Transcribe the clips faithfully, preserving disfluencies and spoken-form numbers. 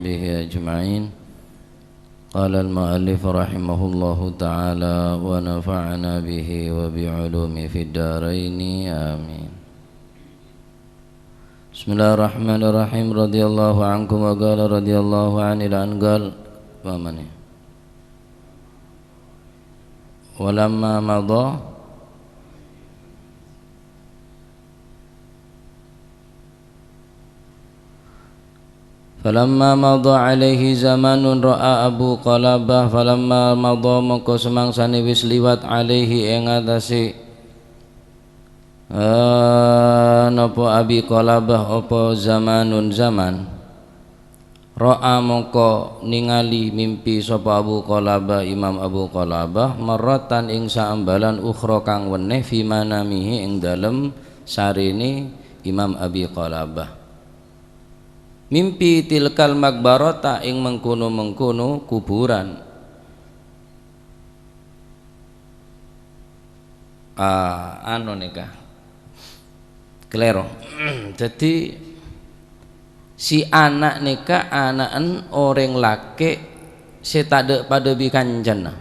وصحبه أجمعين. قال المؤلف رحمه الله تعالى ونفعنا به وبعلومه في الدارين. آمين. بسم الله الرحمن الرحيم. رضي الله عنكم وقال رضي الله عنه إلى أن قال. Apa mana? ولما مضى Falamma madha alaihi zamanun ra'a Abu Qalabah, falamma madha, mongko samangsane wis liwat, alaihi, ing atase, eh, napa Abi Qalabah, apa zamanun zaman, ra'a, mongko ningali mimpi sapa Abu Qalabah, Imam Abu Qalabah, marratan ing saambalan ukhra kang weneh, fi manamihi, ing dalem sarene Imam Abi Qalabah. Mimpi tilkal maqbarata ing mengkono-mengkono kuburan. Ah, anu neka. Kalèro. Dhâddhi, si ana' neka ana'en orèng lakè' sè tadhâ' padâ bi' kancana.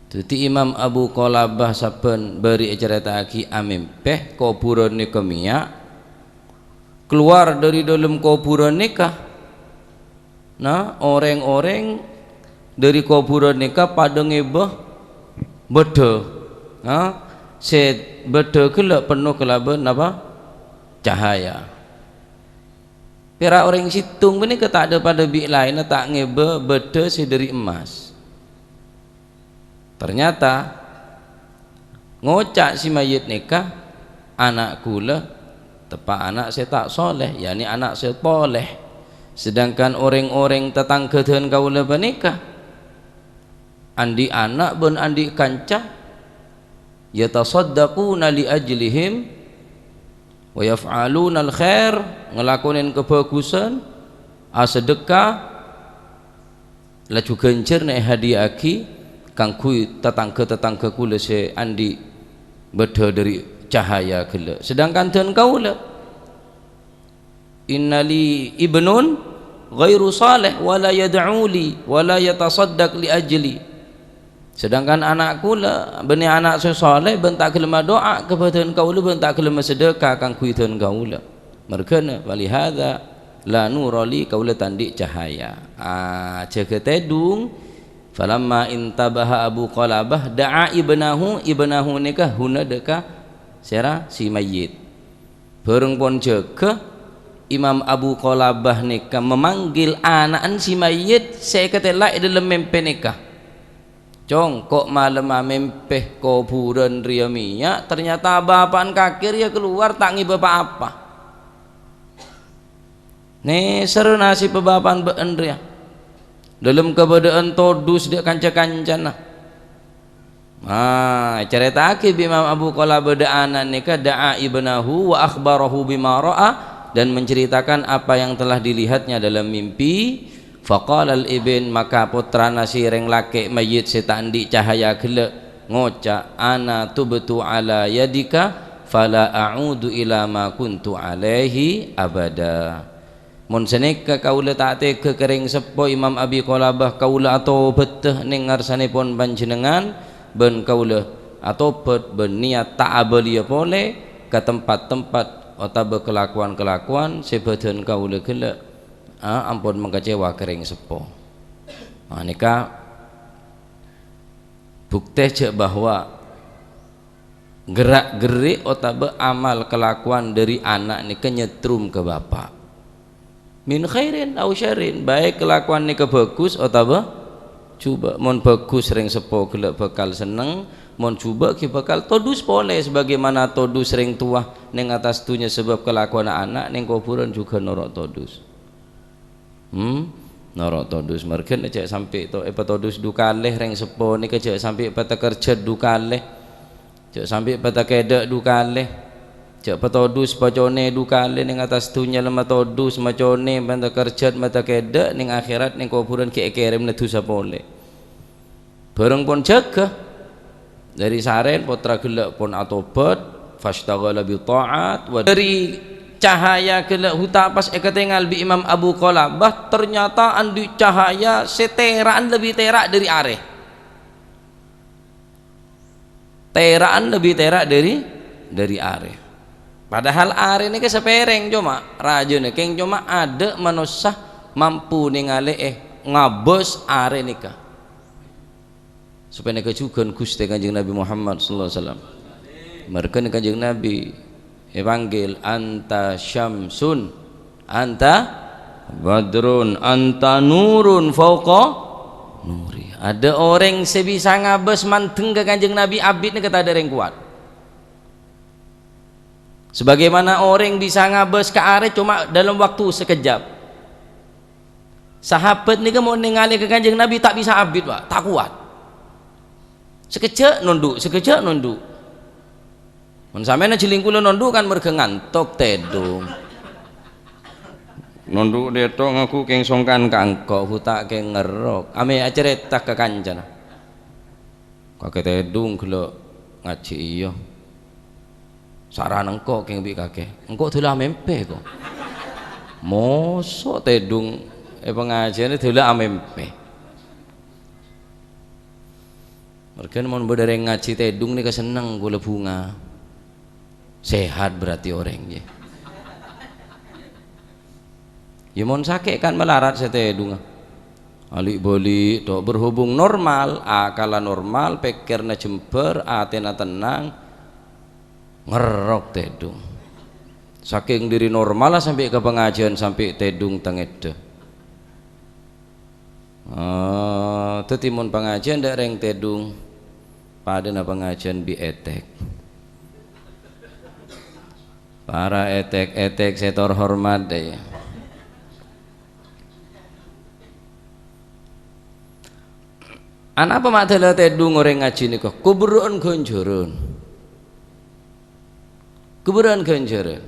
Dhâddhi, Imam Abu Qalabah sabbhân bâri' ècarèta'aghi amèmpè kobhurân neka mèya', kalowar dâri dâlem kobhurân neka. Nah, orèng-orèng dâri kobhurân neka padâ ngèbâ bâddhâ. Nah, sè bâddhâ ghellâ' penno kalabân napa? Cahaya. Pèra' orèng sèttong panèka ta' dhâ-padâ bi' laènna ta' ngèbâ bâddhâ sè dâri emmas. Ternyata, ngoca' si mayyit nèka, "Ana' kaulâ teppa' ana' sè ta' soleh, yakni ana' sè toleh. Sedangkan orèng-orèng tatangghâ dân kaulâ panèka, andi' ana' bân andi' kanca, yatasaddaquna li ajlihim, wa yaf'alunal khair, ngalakonè kabhâghusân, asadhekka, laju ghânjhârna èhadiya'aghi kaangghuy tatangghâ-tatangghâ kaulâ sè andi' bâddhâ dâri cahaya ghellâ'. Sedangkan dân kaulâ, inna li ibnun ghairu saleh, wa la yad'u li, wa la yatasaddaq li ajli." Sedangkan ana' kaulâ, bânnè ana' sè saleh, bân ta' ghellem adu'a ka bâdân kaulâ, bân ta' ghellem asadhekka kaangghuy dân kaulâ. Marghâna, "Falihadza la nura li," kaulâ ta' andi' cahaya. Ah, jâgâ tèdung. Falamma intabaha Abu Qalabah, da'a ibnahu, ibnahu nèka hunada ka sèra si mayyit. Bhâreng pon jâgâ, Imam Abu Qalabah nèka mamanggil ana'en si mayyit sè èkatèla è dâlem mèmpè nèka. "Cong, ko' malemma mèmpè kobhurân rèya mèya', ternyata bapa'en kakè rèya kalowar ta' ngèbâ pa-apa. Nèser nasibba bapa'en bâ'en rèya. Dâlem kabâdâ'ân todus dâ' kanca-kancana." Ah, ècarèta'aghi bi' Imam Abu Qalabah dâ' ana' nèka, da'a ibnahu wa akhbarahu bima ra'a, dan menceritakan apa yang telah dilihatnya dalam mimpi. Faqala al-ibn, maka pottrana si rèng lakè' mayyit sè ta' andi' cahaya ghellâ' ngoca', "Ana tubtu ala yadika, fala a'udu ila ma kuntu alaihi abada." "Mon sanèka kaulâ ta' tèghâ ka rèng seppo Imam Abi Qalabah, kaulâ atobhâdhâ neng ngarsanèpon panjhennengngan, bân kaulâ atobhât bân niyat ta' abâliyâ polè ka tempat-tempat otabâ kalakowan-kalakowan sè bâdân kaulâ ghellâ', a, ampon mangkacèwa ka rèng seppo." Nah, nèka buktè jâ' bahwa gerak-gerik otabâ amal kalakowan dâri ana' nèka nyetrum ka bapa'. Min khairin au syarrin, baik kalakowan nèka bhâghus otabâ jhubâ'. Mon bhâghus, rèng seppo ghellâ' bhâkal senneng, mon jhubâ' ghi' bhâkal todus polè, sabagaimana todus rèng towa neng attas dhunnya sabâb kalakowanna ana', neng kobhurân jhughân noro' todus. Hmm? Noro' todus. Marghâna jâ' sampè' to-, èpatodus du kalè, rèng seppo nèka jâ' sampè' patakerjhât du kalè. Jâ' sampè' patakedhâ' du kalè. Jâ' patodus paconè du kalè neng attas dhunnya la matodus, maconè, matakerjhât, matakedhâ', neng akhèrat, neng kobhurân ghi' èkèrèmana dusa polè. Bhâreng pon jâgâ. Dâri sarèn pottra ghellâ' pon atobhât, fashtaghala bi tha'at, wa dâri Cahaya ghellâ' huta' pas èkatengal bi' Imam Abu Qulabah, ternyata andi' cahaya sè tera'an lebbi tera' dhâri arè. Tera'an lebbi tera' dhâri, dhâri arè. Padahal arè nèka sapèrèng, coma rajâna kèng coma adâ' manossa mampu nèngalè'è ngabâs arè nèka. Sopajâ nèka jhughân Ghustè Kanjeng Nabi Muhammad sallallahu alaihi wasallam. Marghâna Kanjeng Nabi èpanggil, "Anta syamsun, anta badrun, anta nurun fauqa nuri." Adâ' orèng sè bisa ngabâs mandeng ka Kanjeng Nabi abit nèka tadâ' rèng kowat. Sebagaimana orèng bisa ngabâs ka arè coma dalam waktu sekejap. Sahabat nèka mon nèngalè ka Kanjeng Nabi ta' bisa abit, Pak, ta' kowat. Sakejjhâ' nondhu', sakejjhâ' nondhu'. Mon sampèyan ajhelling kaulâ nondhu' kan marghâ ngantok tèdung. Nondhu' dâ' èto' ngaku kèng songkan ka engko', hu ta' kèng ngerrok. Amè acarèta ka kancana. Kakè tèdung ghellâ' ngajhi iyâ. Saran engko' kèng bi' kakè. Engko' dhulâ amèmpè ko. Moso' tèdung è pangajiân dhulâ amèmpè. Marghâna mon bâdâ rèng ngajhi tèdung nèka senneng kaulâ bhunga. Sehat berarti orèng, yâ. Yâ, mon sakè' kan malarat sè tèdungnga. Ali'-bâli' to', berhubung normal, akalla normal, pèkkèrra jembhâr, atèna tennang, ngerrok tèdung. Sakèng dhiri normalla sampè' ka pangajiân sampè' tèdung tangèdhâ. Oh, dhâddhi mon pangajiân dâ' rèng tèdung, padâna pangajiân bi' ètèk. Para ètèk-ètèk sè tor hormat, dâ' iyâ. Anapa ma' dhâlâ tèdung orèng ngajhi nèka? Kobârrâ'ân ghânjhârân. Kobârrâ'ân ghânjhârân.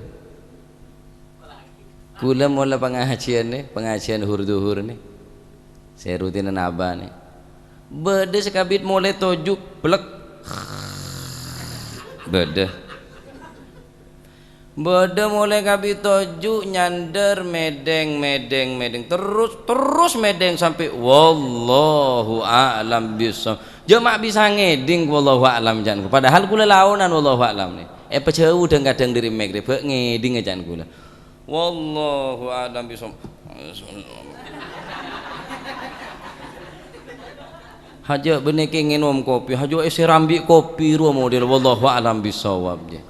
Kaulâ mola pangajiân nè, pangajiân hur-duhur nè, sè rutinan Aba nè. Bâdâ sè kabit molè toju', plek. Bâdâ. Bâdâ molè kabit toju', nyandâr, mèdheng, mèdheng, mèdheng. Terros, terros mèdheng sampè' wallahu a'lam bissawab. Jhâ' ma' bisa ngèdhing wallahu a'lam, can. Padahal kaulâ laonan wallahu a'lam nè. Èpajhâu dhâng-kadhâng dhâri mèk rè, bâ' ngèdhingngâ, can, kaulâ. Wallahu a'lam bissawab. Hajâ' bânnè kèng ngènom kopi, hajâ' èsèram bi' kopi rowa model wallahu a'lam bissawab, jâ.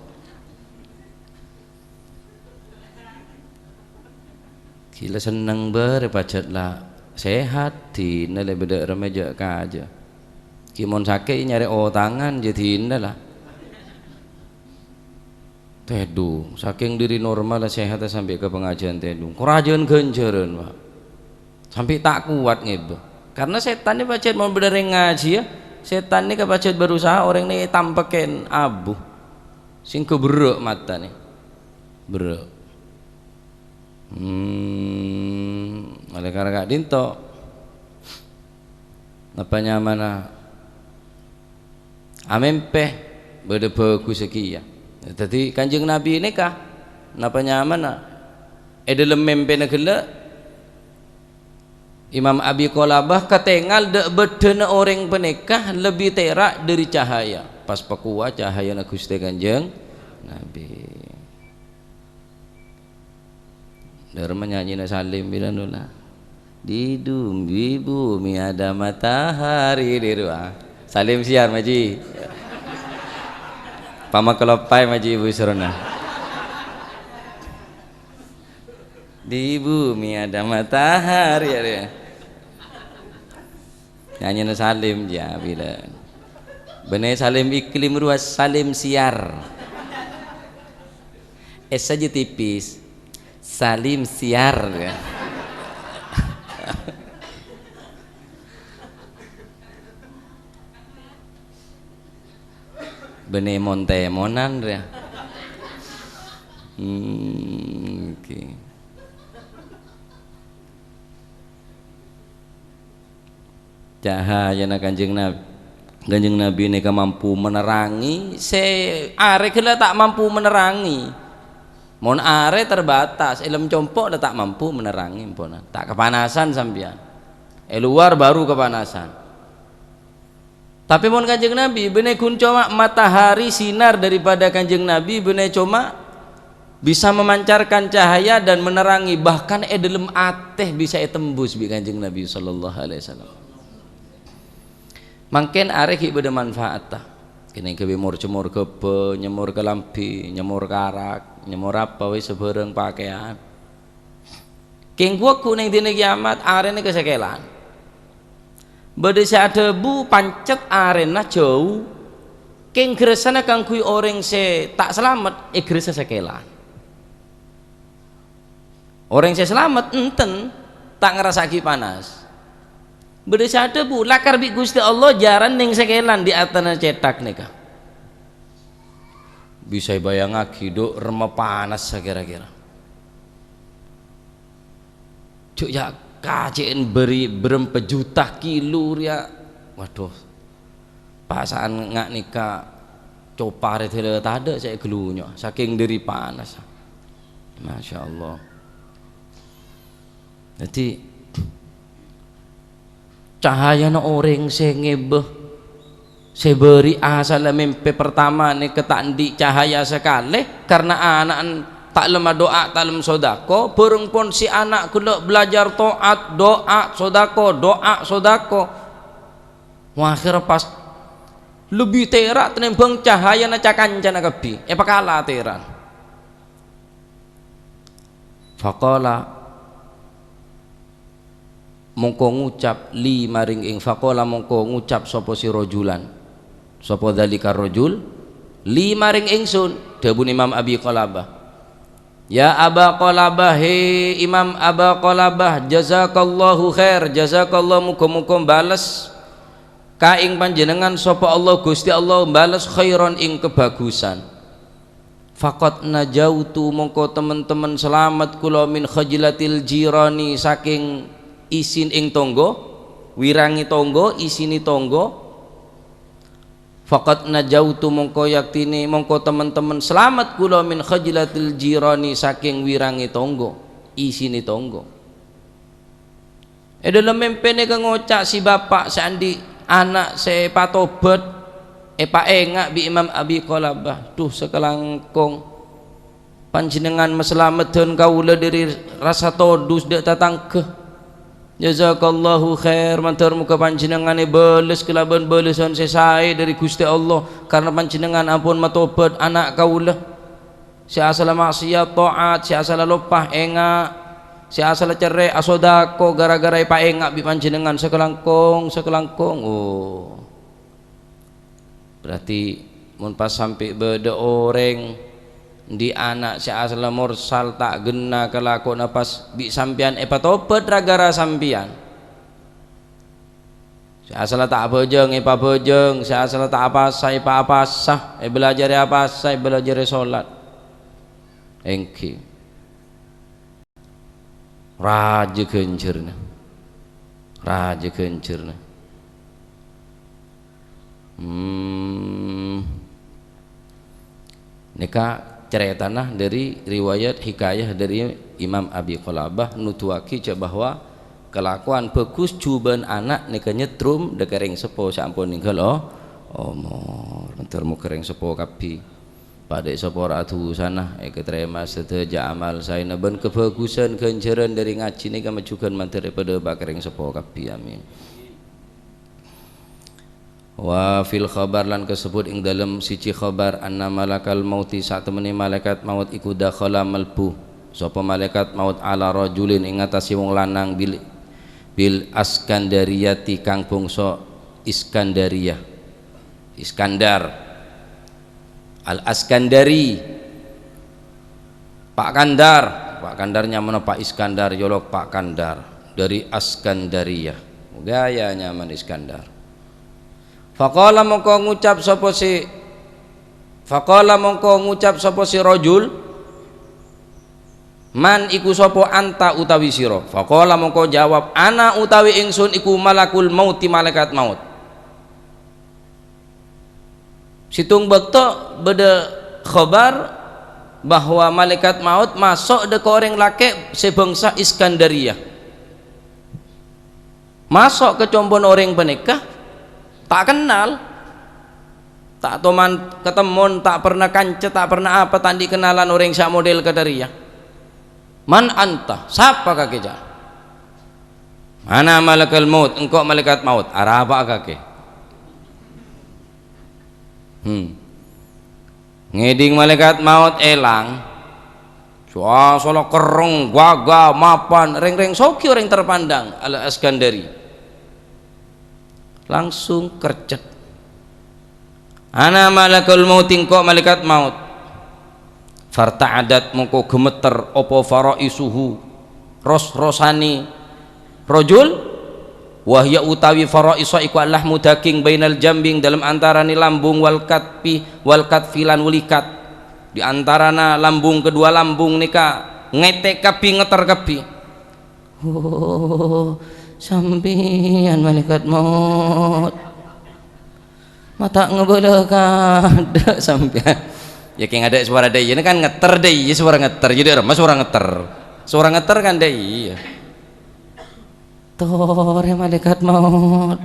Ghilâ senneng bârâ pajhât la sehat, dinah lè bâdâ remma jâ' kajâ. Ghi' mon sakè' nyarè otangan, jâ dinah la. Tèdung, sakèng dhiri normal la sehat sampè' ka pangajiân tèdung. Korajâ'ân ghânjhârân, Pak. Sampè' ta' kowat ngèbâ. Karna sètan nè pajhât mon bâdâ rèng ngajhiyâ, sètan nè ka pajhât berusaha orèng nè ètampèkèn abu. Sèngko berrâ' mata nè. Berrâ'. Hmm, oleh karena ka'dinto. Napa nyamana amèmpè bâdâ bhâghussâ kèya. Dhâddhi Kanjeng Nabi nèka, napa nyamana è dhâlem mèmpèna ghellâ', Imam Abi Qulabah katèngal dâ' bâddhâna orèng panèka lebbi tèra' dhâri cahaya. Pas pakowa cahayana Ghustè Kanjeng Nabi. Dârma nyanyina Salim bilân dulu. Di dumbi bumi ada matahari di ruang. Salim Siar, Maji. Pama keloppai, Maji, Ibu Srona. Di bumi ada matahari, ya, ya. Nyanyina Salim, ya, bilân. Bânnè Salim Iklim rowa Salim Siar. Ès saja tipis. Salim Siar, ya. Bânnè mon-tèmonan, ya. Hmm, oke. Cahayana Kanjeng Nab-, Kanjeng Nabi nèka mampu menerangi, sè arè ghellâ' ta' mampu menerangi. Mon arè terbatas, è dâlem compo' la ta' mampu menerangi, empona. Ta' kepanasan sampèyan. È luar baru kepanasan. Tapè mon Kanjeng Nabi, bânnè ghun coma matahari sinar daripada Kanjeng Nabi, bânnè coma bisa memancarkan cahaya dan menerangi, bahkan è dâlem atè bisa ètembus bi' Kanjeng Nabi sallallahu alaihi wasallam. Mangkèn arè ghi' bâdâ manfaatta. Kènè' ghâbây mor-cemmor ghâbây, nyemmor kalambhi, nyemmor karak, nyemmor apa waè sabhârâng pakèyan. Kèng ghuwâ ghu neng dina kiamat, arèna kasèkèlan. Bâdâ sè adhâbu, pancet arèna jâu, kèng ghârâssana kaangghuy orèng sè ta' salamet, èghârâssa sèkèlan. Orèng sè salamet, enten, ta' ngarassa'aghi panas. Bâdâ sè adhâbu, lakar bi' Ghustè Allah jhârân neng sèkèlan di attasna cèthak nèka. Bisa èbâjângaghi, dhu, remma panassa kèra-kèra. Jhâ' ya' kacè'en bâri' bârâmpa juta kilo rèya. Waduh. Pasa'an nga' nèka coparè dhâlâ tadâ' sè èghâlunyo', sakèng dâri panas. Masya Allah. Dhâddhi, cahayana orèng sè ngèbâ, sè bâri' asalla mèmpè partama nèka ta' andi' cahaya sakalè, karna ana'en ta' lem adu'a, ta' lem sodako, bhâreng pon sè ana' ghellâ' belajar to'at, du'a, sodako, du'a, sodako. Wah, akhèrra pas lebbi tèra' tènèmbhâng cahayana ca-kancana kabbhi, èpakala tèran. Faqala, mongko ngucap, li maring ing-, faqala mongko ngucap sapa si rajulan, sapa dzalika rajul, li maring ingsun, dhâbuna Imam Abi Qalabah, "Ya Aba Qalabah, he Imam Aba Qalabah, jazakallahu khair, jazakallah, muga-muga bales ka ing panjenengan sapa Allah, Gusti Allah, bales khairan ing kebagusan." "Faqad najautu, mongko temen-temen salamet kula, min khajlatil jirani, saking isin ing tonggo, wirangi tonggo, isini tonggo." "Faqad najautu, mongko yaktine, mongko temen-temen salamet kula, min khajlatil jirani, saking wirange tonggo, isine tonggo." E dhalem mempene ka ngoca' si bapa' se andhi' ana' se epatobhat, epaenga' bi' Imam Abi Qalabah, "Dhu, sakalangkong, panjennengan masalamedhan kaula dhari rasa todus dha' tatangga. Jazakallahu khair, mandhar moga panjennengan ebales kalaban balesan se sae dhari Guste Allah, karna panjennengan ampon matobhat ana' kaula. Se asalla maksiat, ta'at, se asalla loppa, enga', se asalla cerre', asodako gara-gara epaenga' bi' panjennengan, sakalangkong, sakalangkong." Oh. Berarti mon pas sampe' badha oreng ndi' ana' se asalla morsal, ta' genna kalakowanna, pas bi' sampeyan epatobhat ra-gara sampeyan. Se asalla ta' abhâjâng, epabhâjâng, se asalla ta' apasa, epaapasa, ebalajare apasa, ebalajare solat. Enggi. Raja ganjaranna. Raja ganjaranna. Hmm. Neka caretana dhari riwayat hikayah dhari Imam Abi Qalabah, nuduwagi ja' bahwa kalakowan bagus jubân ana' neka nyetrum dha' ka reng seppo se ampon ninggal o-, omor. Mandhar moga reng seppo kabbi padha sapora dusana, ekatarema sadaja amal saena, ban kabagusan ganjaran dhari ngaji neka majugan mandhar epadhapa ka reng seppo kabbi. Amin. Wa fil khabar, lan kasebut ing dalem siji khabar, anna malakal mauti, satemene malaikat maut iku dakhala, malbu sapa malaikat maut, ala rajulin, ing atase wong lanang, bil, bil Askandariyati, kang bangsa Iskandariyah. Iskandar. Al-Askandari. Pak Kandar. Pak Kandar nyamana Pak Iskandar, yolok Pak Kandar. Dhari Askandariyah. Gaya nyaman Iskandar. Faqala mongko ngucap sapa si, faqala mongko ngucap sapa si rajul, "Man iku sapa anta utawi sira?" Faqala mongko jawab, "Ana utawi ingsun iku malakul mauti, malaikat maut." Settong bakto badha khabar, bahwa malaikat maut maso' dâ' ka orèng lakè' sè bângsa Iskandaria. Maso' ka compo'na orèng panèka, ta' kennal, ta' toman katemmon, ta' perna kanca, ta' perna apa, ta' andi' kennalan orèng sè model kadhâriyâ. "Man anta? Sapa kakè, jâ'?" "Ana malakal maut, engko' malaikat maut." "Arapa'a kakè?" Hmm. Ngèdhing malaikat maut èlang. Suasana kerrèng, ghâghâ, mapan, rèng-rèng soghi orèng terpandang, Al-Iskandari. Langsung kercet. "Ana malakul maut, engko' malaikat maut." Farta'adat, mongko gemetter apa faraisuhu, ros-rosane rajul, wahya utawi faraisa iku lahmu daging bainal jambing dalem antarane lambung wal katfi, wal katfi lan welikat. Di antarana lambung kedua lambung nika ngetek kabbi, ngetter kabbi. "Oh, sampèyan malaikat maut. Ma' ta' ngabâlâ kaadâ' sampèyan." Ya, kèng adâ' suara dâ' iyâ, ini kan ngetter dâ' iyâ, suara ngetter. Jadi, remma suara ngetter. Suara ngetter kan dâ' iyâ. "Torè malaikat maut.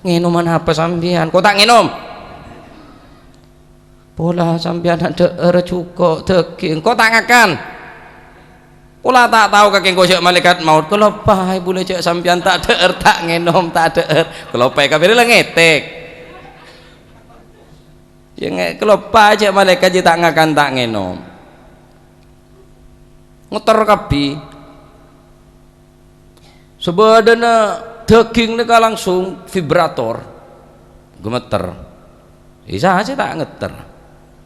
Ngènoman apa sampèyan?" "Ko' ta' ngènom." "Pola sampèyan adhâ'âr jhuko' dâging, ko' ta' ngakan." "Pola ta' tao ka kèng ko' jâ' malaikat maut." "Kaloppaè bulâ jâ' sampèyan ta' adhâ'âr, ta' ngènom, ta' adhâ'âr." Kaloppaè kabirè la ngetek. Ya nge-, kaloppaè jâ' malaikat jâ' ta' ngakan, ta' ngènom. Ngetter kabbi. Sabâdâna dâging nèka langsung vibrator, gemetter. Isa sè ta' ngetter,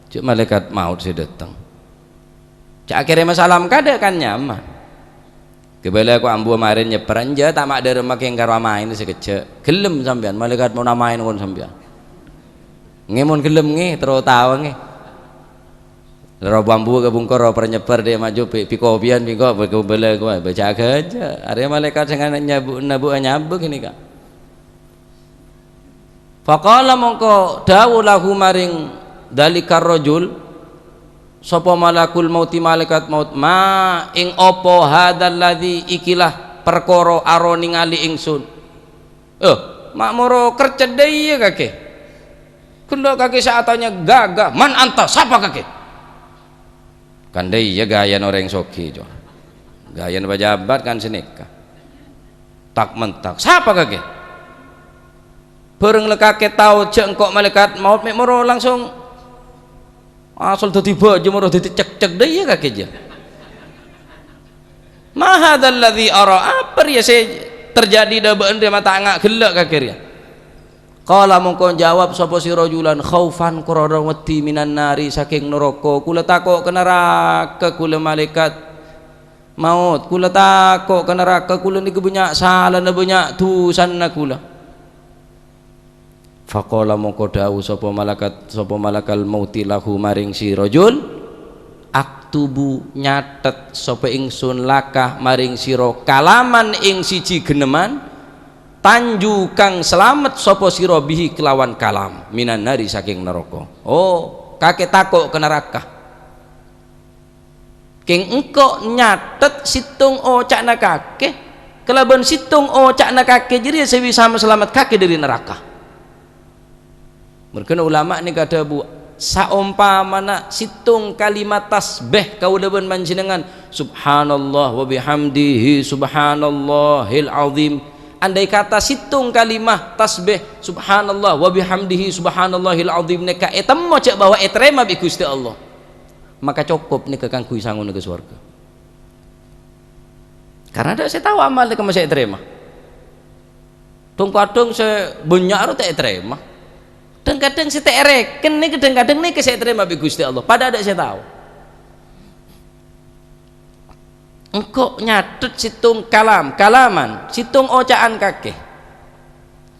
jâ' malaikat maut sè dâteng. Jâ' akèrèma salam kadâ' kan nyaman. Kabâlâ ko' ambu marèn nyèpper, enjâ' ta' ma' dhâremma kèng karo amaèn sakejjhâ'. Ghellem sampèyan, malaikat maut amaèn kon sampèyan. Nge mon ghellem nge, terro tao nge. Roh bambu ka bungkor, roh parnyepper dhi' maju, pi-, pikopiyan pingko, beko bela ko, baca aja. Arè malaikat sing ana nyabu-, nabu-, nyabuk ini, Kak. Faqala mongko dawuh lahu maring dalikar rajul, sapa malakul mauti, malaikat maut, "Ma ing apa hadzal ladzi ikilah perkara aro ningali ingsun?" Eh, ma' moro kercet dâ' iyâ kakè. Ghellâ' kakè sè atanya ghâghâ, "Man anta? Sapa kakè?" Kan dâ' iyâ ghâjâna orèng soghi, Jo. Ghâjâna pejabat kan sanèka. Tak-mentak, "Sapa kakè?" Bhâreng la kakè tao jâ' engko' malaikat maut, mè' moro langsung asal dâddhi bâjâ, moro dâddhi cekcek dâ' iyâ kakè jâ. "Ma hadzal ladzi ara?" Apa rèya sè terjadi dâ' bâ'na rèya, ma' ta' nga' ghellâ' kakè rèya? Qala mongko jawab sapa si rajulan, "Khaufan, krana wedi, minan nari, sakèng naraka. Kaulâ tako' ka naraka, kaulâ malaikat maut. Kaulâ tako' ka naraka. Kaulâ nèka bânnya' salana, bânnya' dusana kaulâ." Faqala mongko dawuh sapa malakat, sapa malakal mauti lahu maring si rajul, "Aktubu, nyatet sapa ingsun laka maring sira kalaman ing siji genneman, tanju kang slamet sapa sira bihi kelawan kalam, minan nari, sakèng naraka." Oh, kakè tako' ka naraka. Kèng engko' nyatet sèttong oca'na kakè, kalabân sèttong oca'na kakè jârèya sè bisa masalamet kakè dâri naraka. Merghâna ulama nèka adhâbu, saompamana sèttong kalimat tasbih kaulâ bân panjhennengngan, "Subhanallah wa bihamdihi, subhanallahil azim." Andai kata sèttong kalimat tasbih, "Subhanallah wa bihamdihi, subhanallahil azim," nèka ètemmo jâ' bahwa ètarèma bi' Ghustè Allah. Maka cokop nèka kaangghuy sangona ka sowarghâ. Karna tadâ' sè tao amal nèka ma' sè ètarèma. Dhâng-kadhâng sè bânnya' ro ta' ètarèma. Dhâng-kadhâng sè ta' èrèken nèka, dhâng-kadhâng nèka sè ètarèma bi' Ghustè Allah. Padâ tadâ' sè tao. Engko' nyatet sèttong kalam, kalaman, sèttong oca'an kakè.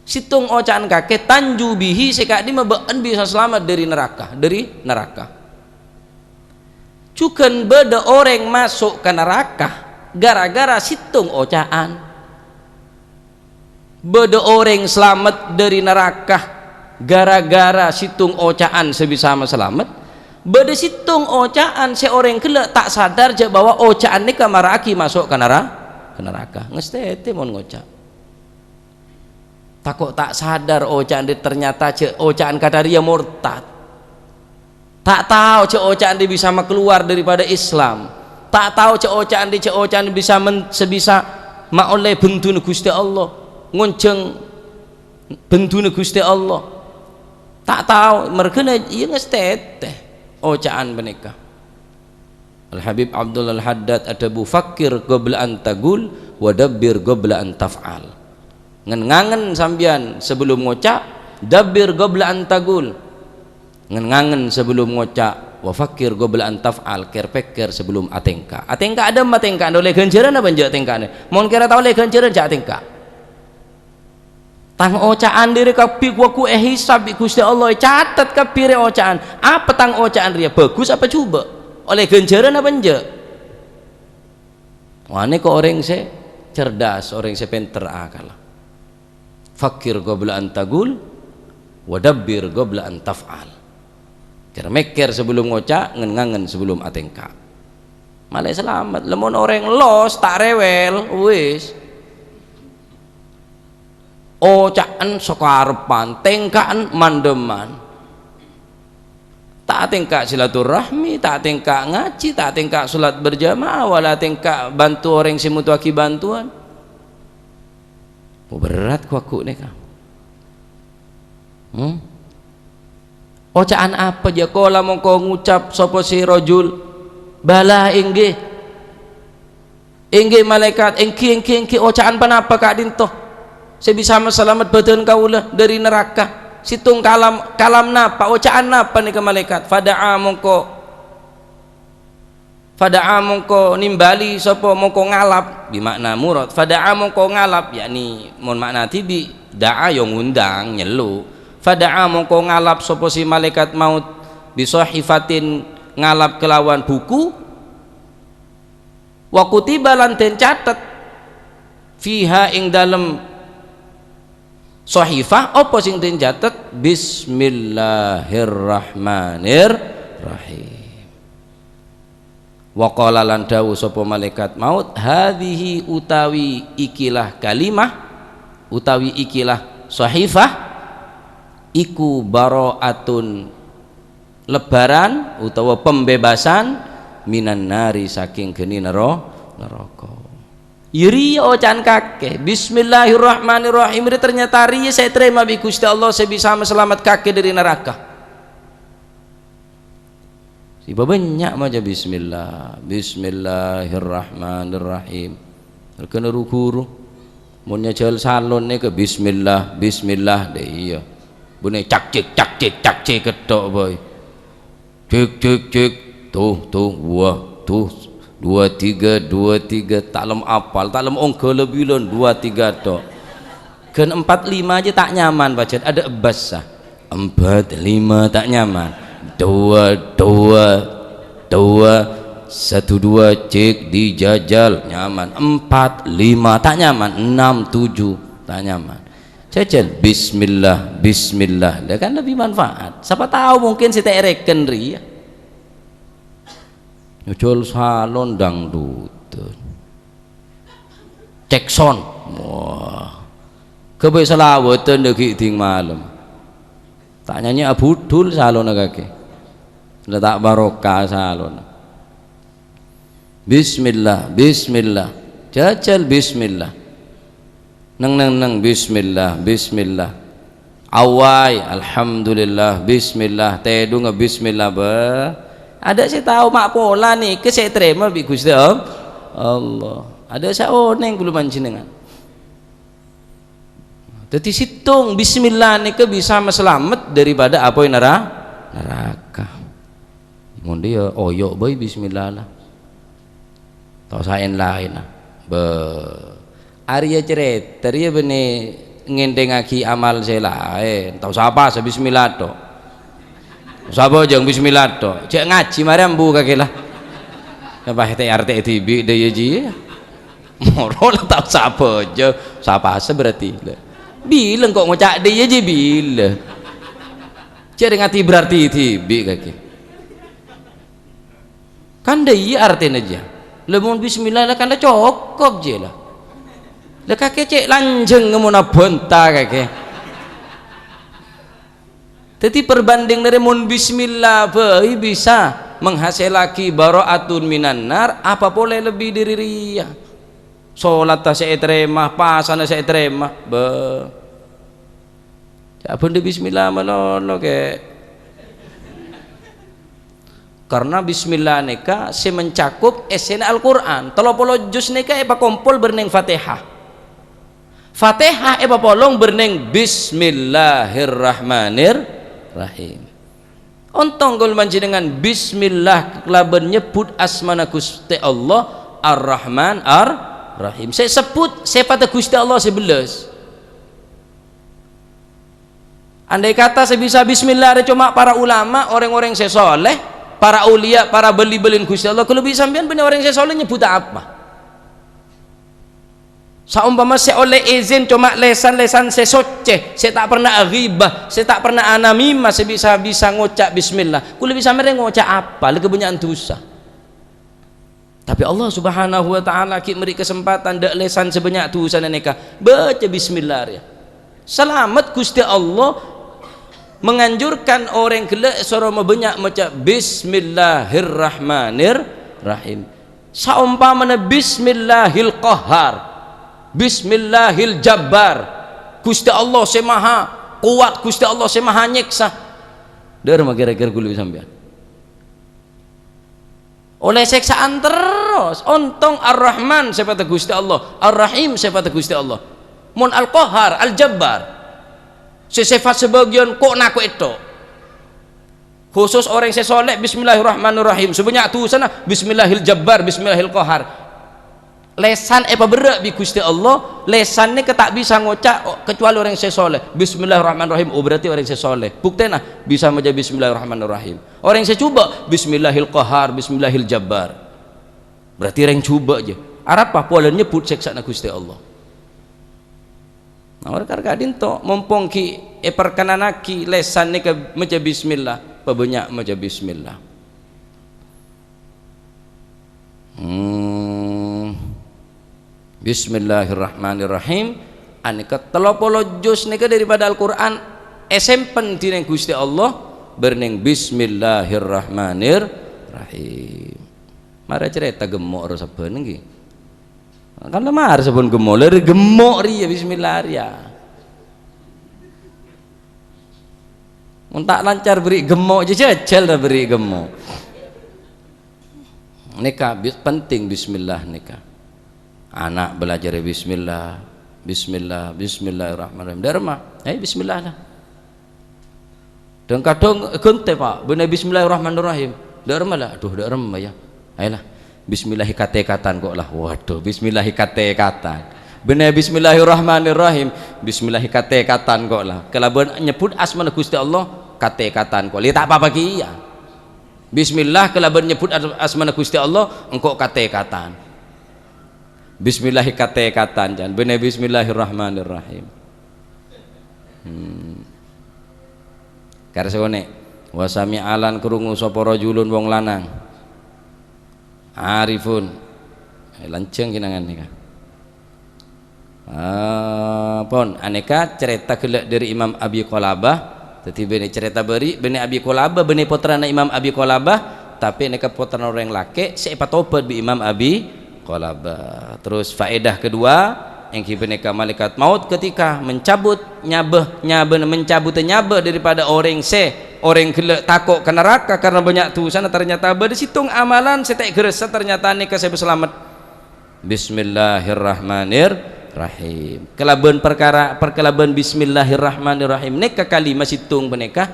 Sèttong oca'an kakè tanju bihi sè ka'dimma bâ'na bisa salamet dâri naraka, dâri naraka. Jhughân bâdâ orèng maso' ka naraka ghârâ-ghârâ sèttong oca'an. Bâdâ orèng salamet dâri naraka ghârâ-ghârâ sèttong oca'an sè bisa masalamet. Bâdâ sèttong oca'an sè orèng ghellâ' ta' sadar jhâ' bahwa oca'an nèka mara'aghi maso' ka nara-, ka naraka. Ngastètè mon ngoca'. Tako' ta' sadar oca'an rè-, ternyata jhâ' oca'an kadhâ' rèya mortad. Ta' tao jhâ' oca'an rè bisa makalowar daripada Islam. Ta' tao jhâ' oca'an rè-, jhâ' oca'an rè bisa men-, sè bisa maollè bhenduna Ghustè Allah, ngonjhâng bhenduna Ghustè Allah. Ta' tao, marghâna iyâ ngastètè oca'an panèka. Al-Habib Abdullah Al-Haddad adhâbu, "Fakkir qabla an taqul, wa dabbir qabla an taf'al." Ngen-ngangen sampèyan sabellum ngoca', dabbir qabla an taqul. Ngen-ngangen sabellum ngoca', wa fakkir qabla an taf'al, kèr-pèkkèr sabellum atèngka'. Atèngka' adâmma atèngka', ollè ghânjhârân apa enjâ' atèngka'na? Mon kèra ta' ollè ghânjhârân, jhâ' atèngka'. Tang oca'an rèya kabbhi ghu-, ghu èhisab bi' Ghustè Allah, ècatet kabbhi rè oca'an. Apa tang oca'an rèya, bhâghus apa jhubâ'? Ollè ghânjhârân apa enjâ'? Wah, nèko orèng sè cerdas, orèng sè pènter akalla. "Fakkir qabla an taqul, wa dabbir qabla an taf'al." Kèr-mèkkèr sabellum ngoca', ngen-ngangen sabellum atèngka'. Malè salamet. Lamon orèng los, ta' rewel, wis. Oca'an sakarebbhân, tèngka'an man-dhâmman. Ta' atèngka' silaturrahmi, ta' atèngka' ngajhi, ta' atèngka' sholat berjamaah, wala atèngka' bantu orèng sè motowaghi bantuan. Oh, berrâ' ghu-, ghu nèka. Hmm? Oca'an apa jhâ' kola mongko ngucap sapa sè rajul? Bala, èngghi. Èngghi, malaèkat, èngghi, èngghi, èngghi. Oca'an ponapa ka'dinto sè bisa masalamet bhâdhân kaulâ dhâri naraka? Sèttong kalam, kalam napa? Oca'an napa nèka, malaèkat? Fada'a mongko Fada'a mongko nimbali sapa, mongko ngalap, bi ma'na murad. Fada'a mongko ngalap, yakni mon ma'na dhibi', da'a ya ngundang, nyellu'. Fada'a mongko ngalap sapa si malaikat maut, bi sahifatin, ngalap kelawan buku, wa kutiba lan den catet, fiha ing dalem Sahifah apa sing den catet? Bismillahirrahmanirrahim. Wa qala lan dawuh sapa malaikat maut, "Hadhihi utawi ikilah kalimah, utawi ikilah sahifah, iku bara'atun, lebaran utawa pembebasan, minan nari, saking geni nero-, neraka." Iyâ rèya oca'an kakè, "Bismillahirrahmanirrahim," rè ternyata rèya sè ètarèma bi' Ghustè Allah sè bisa masalamet kakè dhâri naraka. Sè bâbânnya' maca bismillah, "Bismillahirrahmanirrahim." Mergâna ru-ghuru, mon nyajhâl salon nèka, "Bismillah, bismillah," dâ' iyâ. Bânnè cak cik, cak cik, cak cik ketthok bhâi. Cek, cek, cek. Tuh, tuh, wah, tuh. Dua, tiga, dua, tiga. Ta' lem apal, ta' lem ongghâ la bilân, dua, tiga tok. Ghân empat, lima aja ta' nyaman, pajhât adâ' ebbâs, ah. Empat, lima, ta' nyaman. Dua, dua, dua. Satu, dua, cek, dijajal, nyaman. Empat, lima, ta' nyaman. Enam, tujuh, ta' nyaman. Jajal, bismillah, bismillah. Lah kan lebih manfaat. Sapa tao mungkin sè ta' èrèken rèya. Nyajhâl salon dangdutan. Cek sound. Wah. Ghâbây salawatan dâggi' dhing malem. Ta' nyanyi abudul salonna kakè. La ta' barokah salonna. Bismillah, bismillah. Jajal bismillah. Neng, neng, neng, bismillah, bismillah. Awai, alhamdulillah, bismillah. Tèdungnga bismillah, bâ. Adâ' sè tao ma' pola nèka sè ètarèma bi' Ghustè All-, Allah. Adâ' sè onèng kaulâ panjhennengngan. Dhâddhi sèttong bismillah nèka bisa masalamet daripada apoy nara-, naraka. Mon dhiyâ oyo' bhâi bismillah la. Ta' osa èn-laèn, ah. Bâ. Arèya carèta rèya bânnè ngènthèngngaghi amal sè laèn. Ta' osa apasa bismillah tok. Sapa jhâng bismillah tok. Jhâ' ngajhi marè ambu kakè la. Napa tè artè dhibi' dâ' iyâ jiyâ. Moro la ta' osa abhâjâng, sapa sè berarti? Bilâng kok ngoca' dâ' iyâ jiyâ bilâng. Jhâ' rèng ati berarti dhibi' kakè. Kan dâ' iyâ artèna jiyâ. La mon bismillah la kan la cokop jiyâ la. La kakè cè' lanjhâng mon abhânta kakè. Dhâddhi perbandhinganna rè mon bismillah bhâi bisa menghasilaghi bara'atun minan nar, apa polè lebbi dâri rèya? Solatta sè ètarèma, pasana sè ètarèma. Bâ. Jhâ' bhândhâ bismillah malolo, Kè. Karna bismillah nèka sè mencakup èssèna Al-Qur'an. Tello polo juz nèka èpakompol bârnèng Fatihah. Fatihah èpapolong bârnèng Bismillahirrahmanirrahim. Ontong kaulâ panjhennengngan bismillah kalabân nyebbhut asmana Ghustè Allah, Ar-Rahman, Ar-Rahim. Sè sebbhut sèfatta Ghustè Allah sè bellâs. Andai kata sè bisa bismillah rè coma para ulama, orèng-orèng sè soleh, para auliya, para bâli-bâlina Ghustè Allah, kaulâ bi' sampèyan bânnè orèng sè soleh nyebbhuttâ apa? Saompama sè ollè izin coma lèsan-lèsan sè soccè, sè ta' perna aghibah, sè ta' perna anamimah, sè bisa-bisa ngoca' bismillah, kaulâ bi' sampèyan rè ngoca' apa? La kabânnya'an dhusa. Tapè Allah Subhanahu wa Ta'ala ghi' mèrè kasempatan dâ' lèsan sè bânnya' dhusana nèka, baca bismillah rèya. Salamet Ghustè Allah menganjurkan orèng ghellâ' èsoro mabânnya' maca bismillahirrahmanirrahim. Saompamana bismillahil qahhar, bismillahil jabbar, Ghustè Allah sè maha kowat, Ghustè Allah sè maha nyèksa. Dâ' remma kèra-kèra kaulâ bi' sampèyan? Ollè sèksaan terros. Ontong Ar-Rahman sèfatta Ghustè Allah, Ar-Rahim sèfatta Ghustè Allah. Mon Al-Qahhar, Al-Jabbar, sè sèfat sabâgiyân ko'-, nako'è tok. Khusus orèng sè soleh, Bismillahirrahmanirrahim. Sè bânnya' dhusana, Bismillahil Jabbar, Bismillahil Qahhar. Lèsan èpaberrâ' bi' Ghustè Allah, lèsan nèka ta' bisa ngoca', oh, kecuali orèng sè soleh. Bismillahirrahmanirrahim, oh, berarti orèng sè soleh. Buktèna, bisa maca Bismillahirrahmanirrahim. Orèng sè jhubâ', Bismillahil Qahhar, Bismillahil Jabbar. Berarti orèng jhubâ' jiyâ. Arapa? Polana nyebbhut sèksana Ghustè Allah. Nah, oleh karena ka'dinto, mompong ghi' èparkenannaghi lèsan nèka maca bismillah, pabânnya' maca bismillah. Hmm. Bismillahirrahmanirrahim. Anèka tello polo juz nèka daripada Al-Qur'an èsempen dhinèng Ghustè Allah, bârnèng Bismillahirrahmanirrahim. Mara carèta gemmo' ro sabbhân ènggi. Kan la mara sabbhân gemmo', la rè gemmo' rèya, bismillah rèya. Mon ta' lancar bâri' gemmo', jhâ-, jhâjhâl ta' bâri' gemmo'. Nèka bi-, penting bismillah nèka. Ana' bâlâjhârâ bismillah, bismillah, bismillahirrahmanirrahim. Dâ' remma, ayo bismillah la. Dhâng-kadhâng èghântè, Pa', bânnè bismillahirrahmanirrahim. Dâ' remma la, adhu, dâ' remma, yâ. Ayo la, bismillahi katèkatan ko' la. Wadhu, bismillahi katèkatan. Bânnè bismillahirrahmanirrahim. Bismillahi katèkatan ko' la. Kalabân nyebbhut asmana Ghustè Allah, katèkatan ko' la. Yâ ta' pa-apa kèya. Bismillah kalabân nyebbhut as-, asmana Ghustè Allah, engko' katèkatan. Bismillahi katèkatan, jhân. Bânnè bismillahirrahmanirrahim. Hmm. Kar sakonè'. Wa sami'a lan krungu sapa rajulun wong lanang. Arifun. Eh, lanjhâng kennengngan nèka. Ah, pon, anèka carèta ghellâ' dâri Imam Abi Qulabah. Dhâddhi bânnè carèta bâri', bânnè Abi Qulabah, bânnè pottrana Imam Abi Qulabah, tapè nèka pottrana orèng lakè' sè èpatobhât bi' Imam Abi Qulabah. Terus faèdah kedua, ènggi panèka malaikat maut ketika mencabut nyabâ, nyabâna, mencabut nyabâ daripada orèng sè, orèng ghellâ' tako' ka naraka karna bânnya' dhusana, ternyata bâdâ sèttong amalan sè ta' èghârâssa, ternyata nèka sè salamet. Bismillahirrahmanirrahim. Kalabân parkara, parkalabân Bismillahirrahmanirrahim nèka kalima sèttong panèka,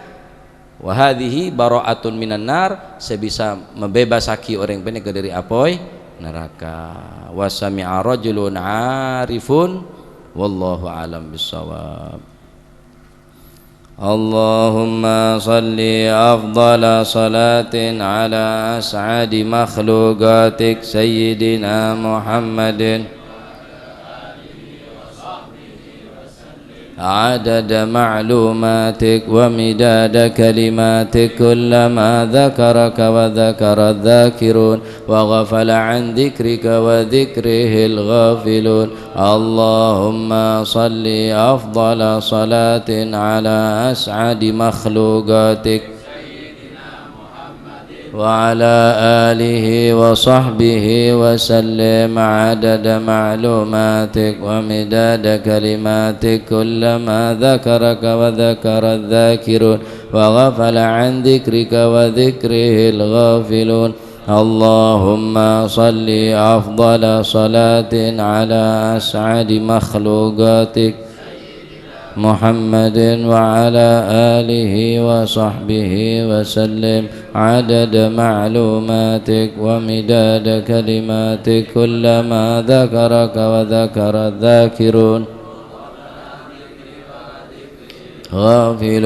wa hadhihi bara'atun minan nar, sè bisa mabebasaghi orèng panèka dâri apoy naraka. Wa sami'a rajulun arifun, wallahu a'lam bissawab. Allahumma shalli afdhala shalatin ala as'adi makhluqatik Sayyidina Muhammadin. عدد معلوماتك ومداد كلماتك، كلما ذكرك وذكر الذاكرون وغفل عن ذكرك وذكره الغافلون. اللهم صل أفضل صلاة على أسعد مخلوقاتك وعلى آله وصحبه وسلم عدد معلوماتك ومداد كلماتك، كلما ذكرك وذكر الذاكرون وغفل عن ذكرك وذكره الغافلون. اللهم صل أفضل صلاة على أسعد مخلوقاتك محمد وعلى آله وصحبه وسلم عدد معلوماتك ومداد كلماتك، كلما ذكرك وذكر الذاكرون غافلون.